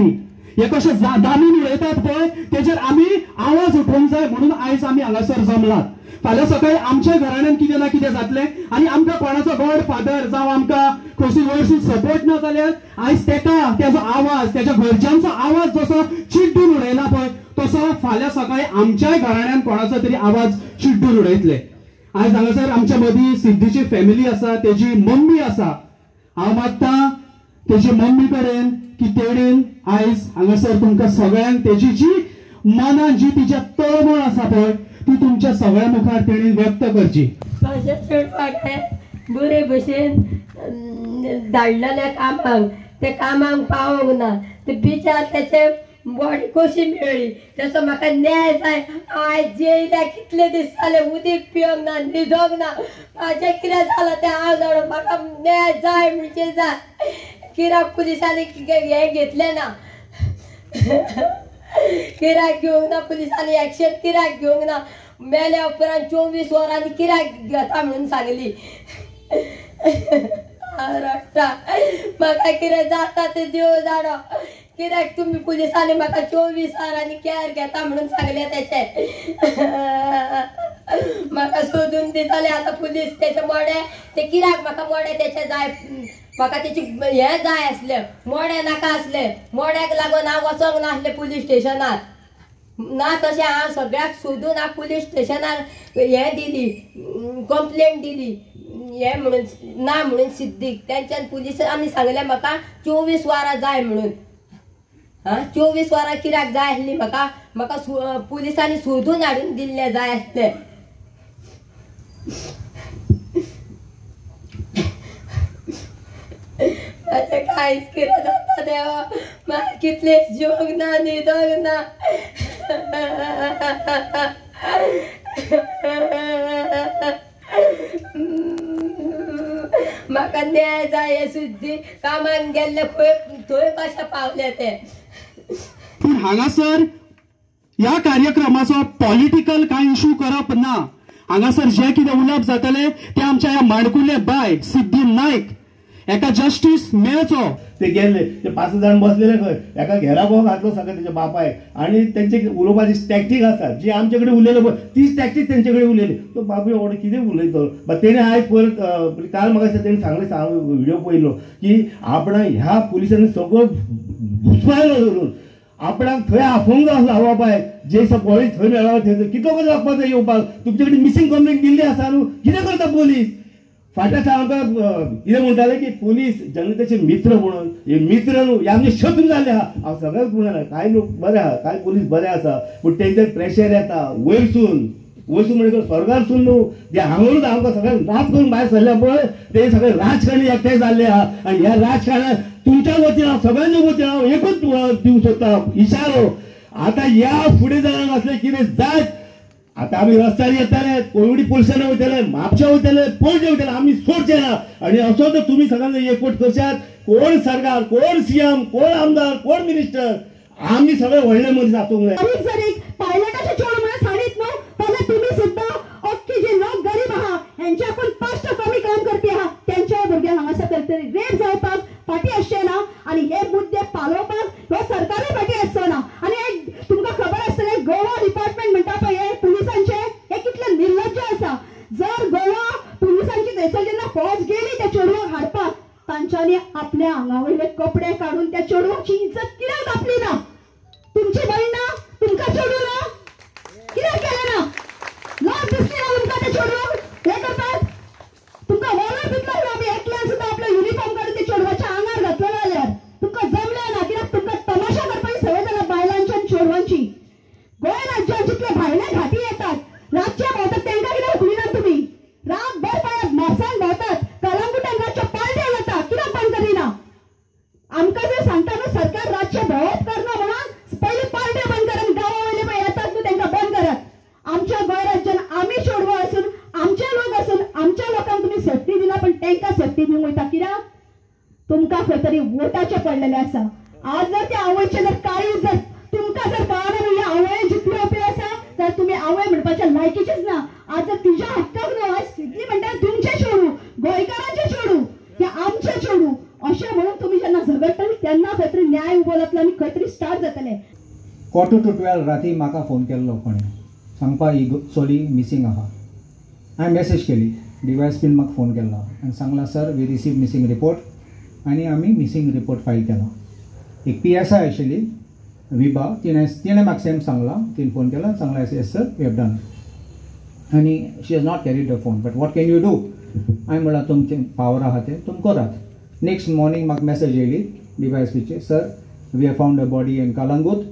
न्ही. हे कशें दामून उडयतात पळय तेजेर आमी आवाज उठोवंक जाय म्हणून आयज आमी हांगासर जमलात. फाल्यां सकाळी आमच्या घराण्यान कितें ना कितें जातलें आनी आमकां कोणाचो गॉड फादर जावं आमकां खंयसून वयरसून सपोर्ट ना जाल्यार आयज तेका तेजो आवाज तेज्या घरच्यांचो आवाज जसो चिड्डून उडयला पळय तसो फाल्यां सकाळी आमच्याय घराण्यान कोणाचो तरी आवाज चिड्डून उडयतले. आयज हांगासर आमच्या मदीं सिद्धीची फॅमिली आसा, तेजी मम्मी आसा. हांव मागता तेजी मम्मी कडेन की तेणेन आयज हांगासर तुमकां सगळ्यांक तेजी जी मनान जी तिच्या तळमळ आसा पळय ती तुमच्या सगळ्या मुखार तेणेन व्यक्त करची. म्हाज्या चेडवाक बरे भशेन धाडलेले कामाक, ते कामाक पावोंक ना, ते बिचार तेचे बॉडी कशी मेळ्ळी तेचो म्हाका न्याय जाय. आयज जेयल्या कितले दीस जाले उदीक पिवंक ना, न्हिदोंक ना, म्हाजें कितें जालां तें हांव जाणा. म्हाका न्याय जाय म्हणजे जाय. कित्याक पुलिसांनी हें घेतलें ना, कित्याक घेवंक ना पुलिसांनी एक्शन, कित्याक घेवंक ना. मेल्या उपरांत 24 वरांनी कित्याक घेता म्हणून सांगली. हांव रडटा, म्हाका कितें जाता तें देव जाणो. कित्याक तुमी पुलिसांनी म्हाका 24 वरांनी केअर घेता म्हणून सांगलें तेचें. म्हाका सोदून दितले आतां पुलीस तेचे मोडे, ते कित्याक म्हाका मोडे तेचे जाय, म्हाका तेची हें जाय आसलें, मोडे नाका आसलें. मोड्याक लागून हांव वचोंक नासलें पुलीस स्टेशनार ना, तशें हांव सगळ्याक सोदून हांव पुलीस स्टेशनार हें दिली, कंप्लेन दिली हें म्हणून ना म्हणून सिद्दीक. तेंच्यान पुलिसांनी सांगलें म्हाका 24 वरां जाय म्हणून. आं 24 वरां कित्याक जाय आसली म्हाका, म्हाका पुलिसांनी सोदून हाडून दिल्लें जाय आसलें. म्हाजें कांयच कितें जाता देवा, म्हाका कितले जेवंक ना, न्हिदोंक ना. म्हाका न्याय जाय. सिद्दी कामाक गेल्ले खंय थंय कशें पावले ते. पूण हांगासर ह्या कार्यक्रमाचो पॉलिटिकल कांय इशू करप ना. हांगासर जें कितें उलोवप जातलें तें आमच्या ह्या माणकुले बाय सिद्धी नायक एका जस्टीस मेळचो. ते गेल्ले ते 5 जाण बसलेले खंय एका घेराबो घातलो सगळें तेच्या बापायक आनी तेंचे उलोवपाची टॅक्टीक आसा जी आमचे कडेन उलयले पळय तीच टॅक्टीक तेंचे कडेन उलयली. तो बापूय व्हड कितें उलयतलो. बट तेणें आयज परत काल म्हाका दिसता तेणें सांगलें, व्हिडियो पळयलो की आपणाक ह्या पुलिसांनी सगळो घुसपायलो धरून आपणाक थंय आफोवंक जाय आसलो आवय बापायक जे बॉडी थंय मेळ्ळा थंय कितलो कसो लागपाचो येवपाक. तुमचे कडेन मिसींग कंप्लेन दिल्ली आसा न्हू, कितें करता पोलीस. फाटल्या दिसा आमकां कितें म्हणटाले की पुलीस जनतेचे मित्र म्हणून, हे मित्र न्हू, हे आमचे शत्रू जाल्ले आहा. हांव सगळ्यांक म्हणना कांय लोक बरे आहा, कांय पुलीस बरे आसा, पूण तेंचेर प्रेशर येता वयरसून, वयरसून म्हणजे स्वर्गारसून न्हू, जे हांगारूच आमकां सगळ्यांक रात करून भायर सरल्या पळय ते सगळे राजकारणी एकठांय जाल्ले आहा. आनी ह्या राजकारणात तुमच्या वतीन हांव सगळ्यांच्या वतीन हांव एकूच दिवंक सोदता इशारो, आतां ह्या फुडें जाणांक आसलें कितें जायत आतां आमी रस्त्यार येतले, कोविडी पुलिसांनी वयतले, म्हापशा वयतले, पणजे वयतले, आमी सोडचे ना. आनी असो जर तुमी सगळ्यांना एकवट करशात, कोण सरकार, कोण सीएम, कोण आमदार, कोण मिनिस्टर, आमी सगळे व्हडले मनीस आसूंक जाय. जर एक पायलटाचे चेडूं म्हणून सांगीत न्हू जाल्यार तुमी सुद्दां अख्खी जे लोक गरीब आहा हेंच्याकून 5 कमी काम करपी आहा तेंच्या भुरग्यांक हांगासर तरी रेप जावपाक फाटीं आसचें ना आनी हे मुद्दे पालोवपाक हो सरकारूय फाटीं आसचो ना. आनी एक तुमकां खबर आसतलें गोवा डिपार्टमेंट म्हणटा पळय हे पुलिसांचे हे कितले निर्लज्ज आसा. जर गोवा पुलिसांची थंयसर जेन्ना फौज गेली त्या चेडवाक हाडपाक तांच्यांनी आपल्या आंगा वयले कपडे काडून त्या चेडवाची इज्जत कित्याक दाखली ना? तुमची बहीण ना, तुमकां चेडूं ना, कित्याक केलें ना? लज दिसली ना तुमकां त्या चेडवाक हें करपाक? तुमकां वॉलर दितलो आमी एकल्यान सुद्दां आपलो युनिफॉर्म काडून त्या चेडवाच्या आंगार घातलो जाल्यार तुमकां जमलें ना, कित्याक तुमकां तमाशा करपाची संवय जाला बायलांची आनी चेडवांची. गोंय राज्यान जितले भायले घाटी येतात रातचे भोंवतात तेंकां कित्याक उखलिनात तुमी? रातभर पळयात म्हापसान भोंवतात, कलंगूटान रातच्यो पार्ट्यो जाता, कित्याक बंद करिना? आमकां जर सांगता न्हू सरकार रातचें भोंवप करना म्हणून पयलीं पार्ट्यो बंद करात, गांवा वयले पळय येतात न्हू तेंकां बंद करात. आमच्या गोंय राज्यान आमी चेडवां आसून आमचे लोक आसून आमच्या लोकांक तुमी सेफ्टी दिना, पण तेंकां सेफ्टी दिवंक वयता कित्याक? तुमकां खंय तरी वोटाचें पडलेलें आसा. आज जर त्या आवयचें जर काळीज जर तुमकां जर कळना न्हू ही आवय जितली ओपी आसा जाल्यार तुमी आवय म्हणपाच्या लायकीचीच ना. आज जर तिज्या हक्काक न्हू आज सिद्धी म्हणटा तुमचें चेडूं, गोंयकारांचें चेडूं, हें आमचें चेडूं अशें म्हणून तुमी जेन्ना झगडटले तेन्ना खंय तरी न्याय उबो जातलो. आंदोलन खंय तरी स्टार्ट जातलें. 11:45 राती म्हाका फोन केल्लो कोणें सांगपा ही चली मिसींग आहा. हांवें मॅसेज केली, डीवायएसपीन म्हाका फोन केल्लो आनी सांगलां sir we receive missing report आनी आमी मिसींग रिपोर्ट फायल केला. एक PSI आशिल्ली विभा, तिणें म्हाका सेम सांगलां, तिणें फोन केला सांगलां yes sir we have done आनी she has not carried the phone but what can you do. हांवें म्हणलां तुमचें पावर आहा तें तुमी करात. नेक्स्ट मॉर्निंग म्हाका मॅसेज येयली डीवायएसपीची, sir we have found a body in Calangute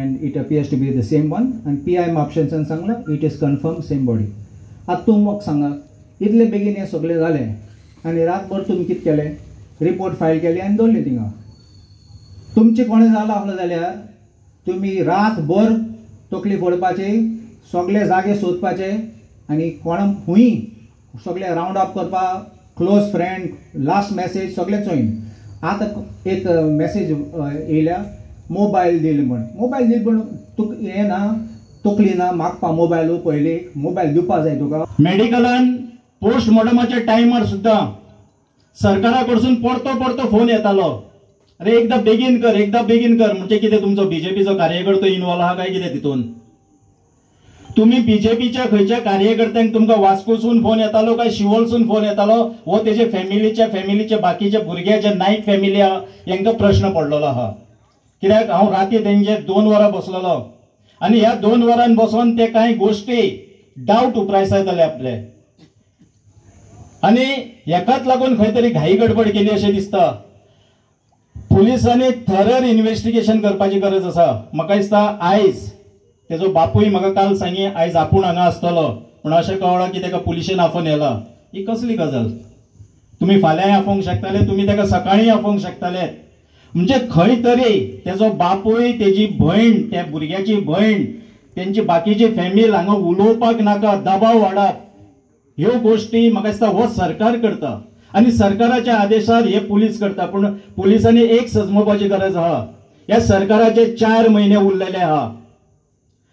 and it appears to be the same one आनी PI म्हापशेंच्यान सांगलां it is confirm same body. आतां तूं म्हाका सांगात इतले बेगीन हें सगळें जालें आनी रातभर तुमी कितें केलें, रिपोर्ट फायल केली आनी दवरली थिंगा. तुमचें कोणें जालां आसलो जाल्यार तुमी रातभर तकली फोडपाची, सगळे जागे सोदपाचे आनी कोण हुंय सगळे रावंड अप करपा, क्लोज फ्रेंड, लास्ट मॅसेज सगळें चोयन. आतां एक मॅसेज येयल्या मोबायल दिल म्हण, मोबायल दिल म्हण तुका हें ना, तकली ना मागपा मोबायल, पयलीं मोबायल दिवपा जाय तुका. मेडिकलान पोस्टमॉर्टमाच्या टायमार सुद्दां सरकारा कडसून परतो परतो फोन येतालो, अरे एकदा बेगीन कर, एकदा बेगीन कर. म्हणजे कितें तुमचो बीजेपीचो कार्यकर्तो इनवॉल्व आहा काय कितें तितून? तुमी बीजेपीच्या खंयच्या कार्यकर्त्यांक तुमकां वास्कोसून फोन येतालो काय शिवोलसून फोन येतालो हो तेजे फॅमिलीच्या बाकीच्या भुरग्याच्या नायक फॅमिली आहा हेंकां प्रश्न पडलेलो आहा. कित्याक हांव राती तेंचेर 2 वरां बसलेलो आनी ह्या 2 वरां बसोन ते कांय गोश्टी डावट उप्रायसायताले आपले आनी हेकाच लागून खंय तरी घाई गडबड केली अशें दिसता. पुलिसांनी थरर इन्व्हेस्टिगेशन करपाची गरज आसा. म्हाका दिसता आयज तेजो बापूय म्हाका काल सांगी आयज आपूण हांगा आसतलो, पूण अशें कळ्ळां की तेका पुलिशेन आफोवन येला. ही कसली गजाल? तुमी फाल्यांय आफोवंक शकताले, तुमी तेका सकाळीं आफोवंक शकताले. म्हणजे खंय तरी तेजो बापूय, तेजी भयण, त्या भुरग्याची भयण, तेंची बाकीची फॅमिली हांगा उलोवपाक नाका, दबाव वाडप, ह्यो गोश्टी म्हाका दिसता हो सरकार करता आनी सरकाराच्या आदेशार हे पुलीस करता. पूण पुलिसांनी एक सजमोवपाची गरज आहा, ह्या सरकाराचे 4 म्हयने उरलेले आहा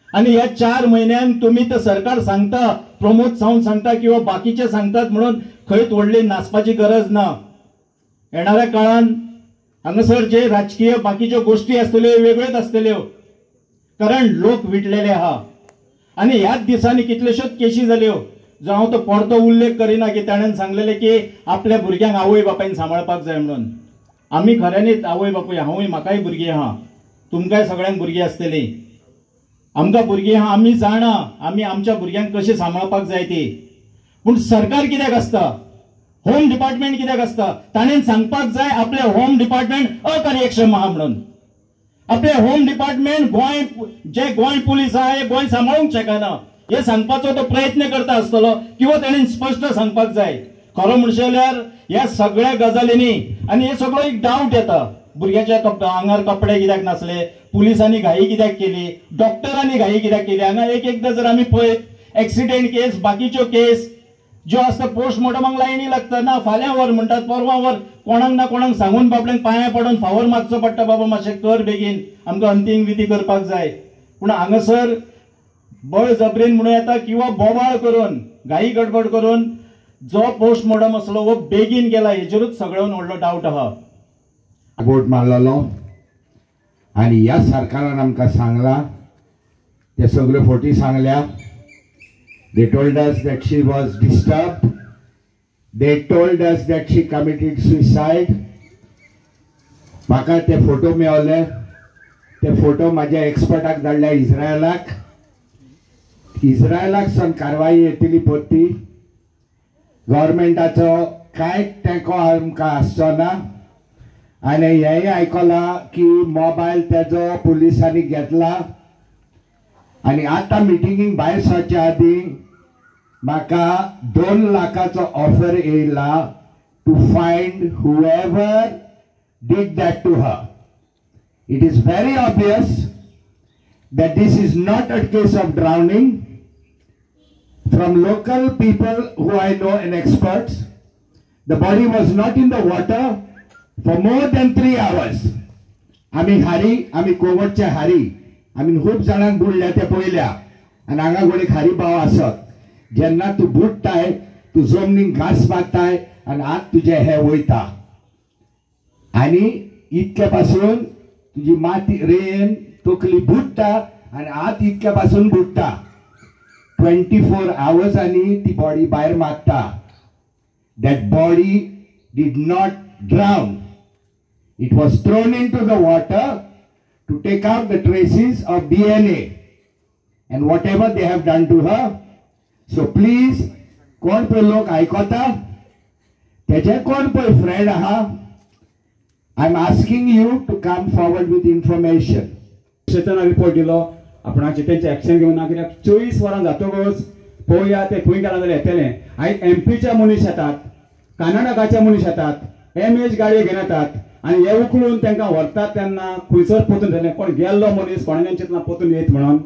आनी ह्या 4 म्हयन्यान तुमी तर सरकार सांगता, प्रमोद सावंत सांगता किंवा बाकीचे सांगतात म्हणून खंयच व्हडली नाचपाची गरज ना. येणाऱ्या काळान हांगासर जे राजकीय बाकीच्यो गोश्टी आसतल्यो वेगळ्योच आसतल्यो, कारण लोक विटलेले आहा. आनी ह्याच दिसांनी कितल्योश्योच केशी जाल्यो, जो हांव तो परतो उल्लेख करिना की ताणें सांगलेलें की आपल्या भुरग्यांक आवय बापायन सांबाळपाक जाय म्हणून. आमी खऱ्यांनीच आवय बापूय, हांवूय, म्हाकाय भुरगीं आहा, तुमकांय सगळ्यांक भुरगीं आसतलीं, आमकां भुरगीं आहा, आमी जाणा आमी आमच्या भुरग्यांक कशें सांबाळपाक जाय ती. पूण सरकार कित्याक आसता, होम डिपार्टमेंट कित्याक आसता, ताणें सांगपाक जाय आपलें होम डिपार्टमेंट अकार्यक्षम आहा म्हणून. आपलें होम डिपार्टमेंट गोंय, जे गोंय पुलीस आहा हे गोंय सांबाळूंक शकना हे सांगपाचो तो प्रयत्न करता आसतलो किंवा ताणें स्पश्ट सांगपाक जाय. खरो म्हणशे जाल्यार ह्या सगळ्या गजालींनी आनी हे सगळो एक डावट येता, भुरग्याच्या आंगार कपडे कित्याक नासले, पुलिसांनी घाई कित्याक केली, डॉक्टरांनी घाई कित्याक केली. हांगा एक एकदां जर आमी पळयत एक्सिडेंट केस, बाकीच्यो केस ज्यो आसता पोस्टमॉर्टमाक लायनी लागता ना, फाल्यां व्हर म्हणटात, परवां व्हर, कोणाक ना कोणाक सांगून बाबड्यांक पांयां पडून फावर मागचो पडटा, बाबा मातशें कर बेगीन, आमकां अंतीम विधी करपाक जाय. पूण हांगासर बळजबरीन म्हणूं येता किंवा बोवाळ करून घाई गडबड करून जो पोस्टमॉर्टम आसलो हो बेगीन केला हेजेरूच सगळ्यान व्हडलो डावट आहा. बोट मारलेलो आनी ह्या सरकारान आमकां सांगलां, ते सगळ्यो फोटी सांगल्या. They told us that she was disturbed. They told us that she committed suicide. म्हाका ते फोटो मेवले, ते फोटो म्हाज्या एक्सपर्टाक धाडल्या इस्रायलाक. इस्रायलाक सावन कारवाई येतली परती. गव्हर्मेंटाचो कांय तेंको आमकां आसचो ना. आनी हेंय आयकलां की मोबायल तेजो पुलिसांनी घेतला. आनी आतां मिटिंगेक भायर सरच्या आदीं म्हाका 2 लाखाचो ऑफर येयला to find whoever did that to her. It is very obvious that this is not a case of drowning. From local people who I know and experts, the body was not in the water for more than 3 hours. आमी हारी, आमी कोवटचे हारी, आमी खूब जाणांक बुडल्या ते पळयल्या आनी हांगा गोडे खारी भाव आसत. जेन्ना तूं बुडटाय तूं जमनीक घांस मारताय आनी हात तुजे हे वयता आनी इतके पासून तुजी माती रेन तकली बुडटा आनी आत इतक्या पासून बुडटा. 24 आवर्सांनी ती बॉडी भायर मारता. That body did not drown. It was thrown into the water to take out the traces of DNA and whatever they have done to her. So please, कोण पळय लोक आयकता तेजे कोण पळय फ्रेंड आहा, I am asking you to come forward with information. स्टेशनार report दिलो आपणाचे तेंचे एक्शन घेवना कित्याक 24 वरां जातकच पळोवया ते खंय गेला जाल्यार येतले. आयज एमपीचे मनीस येतात, कर्नाटकाचे मनीस येतात, एमएच गाडयो घेवन येतात आनी हे उखलून तांकां व्हरतात तेन्ना खंयसर पोतून जालें कोण गेल्लो मनीस कोणाच्यान चिंतला पोतून येत म्हणून.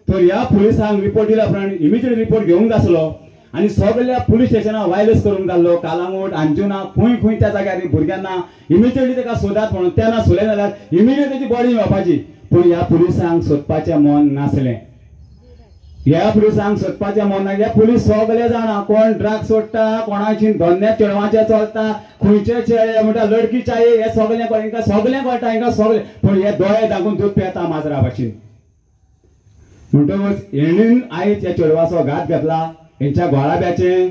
तर ह्या पुलिसांक रिपोर्ट दिल्या उपरांत इमिजिएट रिपोर्ट घेवंक जासलो आनी सगल्या पुलीस स्टेशनार वायरलेस करूंक जाल्लो. कालांगूट, अंजुना, खंय खंय त्या जाग्यार भुरग्यांना इमिजिएटली ताका सोदात म्हणून. तेन्ना सोदलें जाल्यार इमिजिएट तेची बॉडी मेळपाची. पूण ह्या पुलिसांक सोदपाचें मन नासलें. ह्या पुलिसांक सोदपाचें मन ना. ह्या पुलीस सगळे जाणा कोण ड्रग्स सोडटा, कोणाची धंद्या चेडवांचे चलता, खंयचे चेडे म्हणटा लडकी चाये, हे सगळें हिंकां सगळें कळटा, हिंकां सगळें. पूण हे दोळे दाखोवन दूद पियेता माजरा भाशेन. म्हणटकच हेणीन आयज ह्या चेडवाचो घात घेतला हेंच्या गोळाब्याचें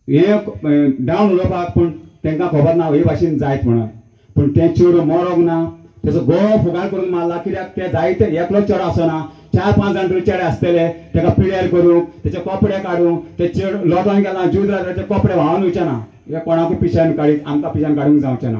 हें डावन उलोवपाक. पूण तांकां खबर ना हे भाशेन जायत म्हणून. पूण तें चेडूं मरोंक ना, तेजो गळो फुगार करून मारला. कित्याक ते जायते एकलो चेडो आसना, 4-5 जाण तरी चेडे आसतले ताका पिड्यार करूंक, तेचे कपडे काडूंक. ते चेडूं लोटोन गेला, जीव दिला, तेचे कपडे व्हांवन वयचे ना. हे कोणाकूय पिशान काडीत, आमकां पिशान काडूंक जावचें ना.